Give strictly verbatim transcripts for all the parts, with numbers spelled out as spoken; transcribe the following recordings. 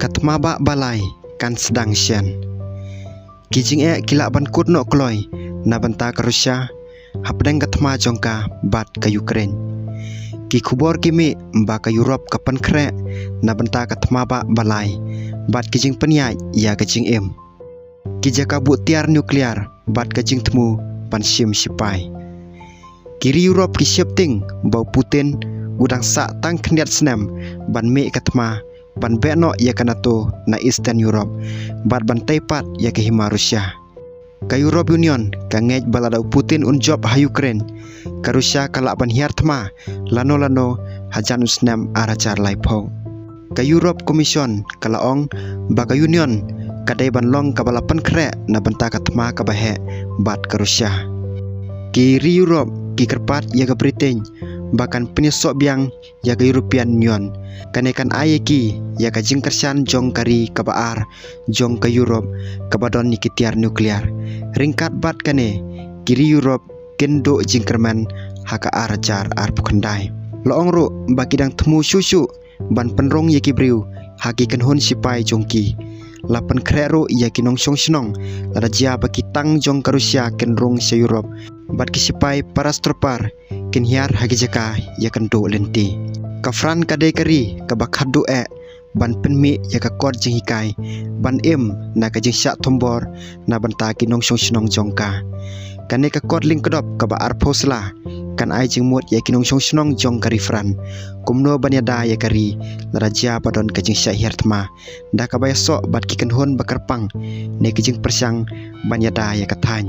Ka thma ba balai kan sdang shen. Ki jingeh ki lah ban kut noh kloi na bynta ka Russia hapdeng ka thma jong ka bad ka Ukraine. Ki khubor ki mih ba ka Europe ka pynkhreh na bynta ka thma ba balai bad ki jingpynïaid ïa ka jingim. Ki jaka buh tiar nuclear bad ka jingthmu ban shim shipai. Ki ri Europe ki sheptieng ba u Putin u dang sah tang khyndiat snem ban mih ka thma, ban beh noh ïa ka NATO na Eastern Europe bad ban tei pat ïa ka hima Russia. Ka Europe Union ka ngeit ba lada u Putin un jop ha Ukraine, ka Russia ka lah ban hiar thma lano lano hajan u snem ar hajar laiphew. Ka Europe Commission ka la ong ba ka Union ka dei ban long kaba la pynkhreh na bynta ka thma kaba heh bad ka Russia. Ki ri Europe ki kyrpad ïa ka Britain ba kan pynïasoh biang ïa ka European Union. Kane kan ai ïa ki ïa ka jingkyrshan jong ka ri kaba ar jong ka Europe kaba don ïa ki tiar nuclear. Ryngkat bad kane, ki ri Europe kin duh jingkyrmen ha ka ar hajar arphew khyndai. La ong ruh ba ki dang thmu shuh shuh ban pynrung ïa ki briew ha ki kynhun shipai jong ki. La pynkhreh ruh ïa ki nongshong shnong lada jia ba ki tang jong ka Russia kin rung sha Europe bad ki shipai paratrooper kin hiar ha ki jaka ïakynduh lynti. Ka France ka dei ka ri kaba khatduh eh ban pynmih ïa ka kot jinghikai ban im na ka jingshah thombor na bynta ki nongshong shnong jong ka. Kane ka kot lyngkdop kaba arphew sla kan ai jingmut ïa ki nongshong shnong jong ka ri France kumno ban ïada ïa ka ri lada jia ba don ka jingshah hiar thma da kaba ïasoh bad ki kynhun ba kyrpang ne ki jingpyrshang ban ïada ïa ka thaiñ.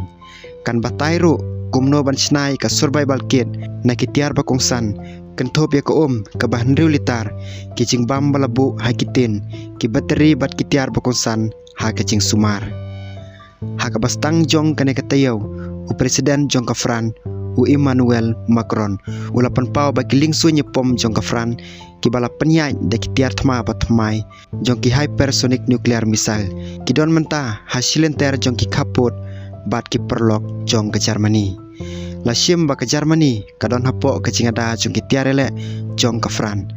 Kan batai ruh kumno ban shna ïa ka survival kit na ki tiar ba kongsan, kynthup ïa ka um kaba hynriew litar, ki jingbam ba la buh ha ki tin, ki battery bad ki tiar ba kongsan ha ka jingsumar. Ha kaba sdang jong kane ka taïew, u President jong ka France, u Emmanuel Macron, u la pynpaw ba ki liengsuiñ ïapom jong ka France kiba la pynïaid da ki tiar thma ba thymmai jong ki hypersonic nuclear missile ki don mynta ha shi lynter jong ki khappud bad ki paralok jong ka Germany. La shim ba ka Germany ka don hapoh ka jingada jong ki tiar ïaleh jong ka France.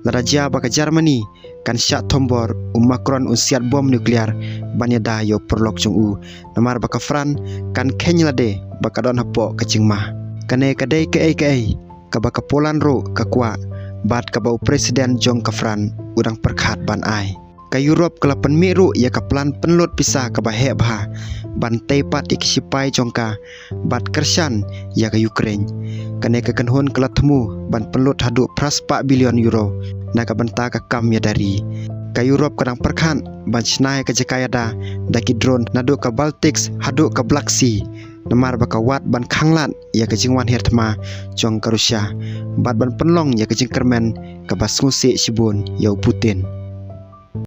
Lada jia ba ka Germany kan shah thombor, u Macron un siat bom nuclear ban ïada ïa u paralok jong u, namar ba ka France kan kheiñ lade ba ka don hapoh ka jingma. Kane ka dei kaei kaei kaba ka Poland ruh ka kwah bad kaba u President jong ka France u dang pyrkhat ban ai. Ka Europe ka la pynmih ruh ïa ka plan pynlut pisa kaba heh bha ban tei pat ïa ki shipai jong ka bad kyrshan ïa ka Ukraine. Kane ka kynhun ka la thmu ban pynlut haduh phra spah billion euro na ka bynta ka kam ïada ri. Ka Europe ka dang pyrkhat ban shna ïa ka jaka ïada da ki drone naduh ka Baltics haduh ka Black Sea, namar ba ka wad ban khanglad ïa ka jingwan hiar thma jong ka Russia bad ban pynlong ïa ka jingkyrmen kaba sngewsih shibun ïa u Putin.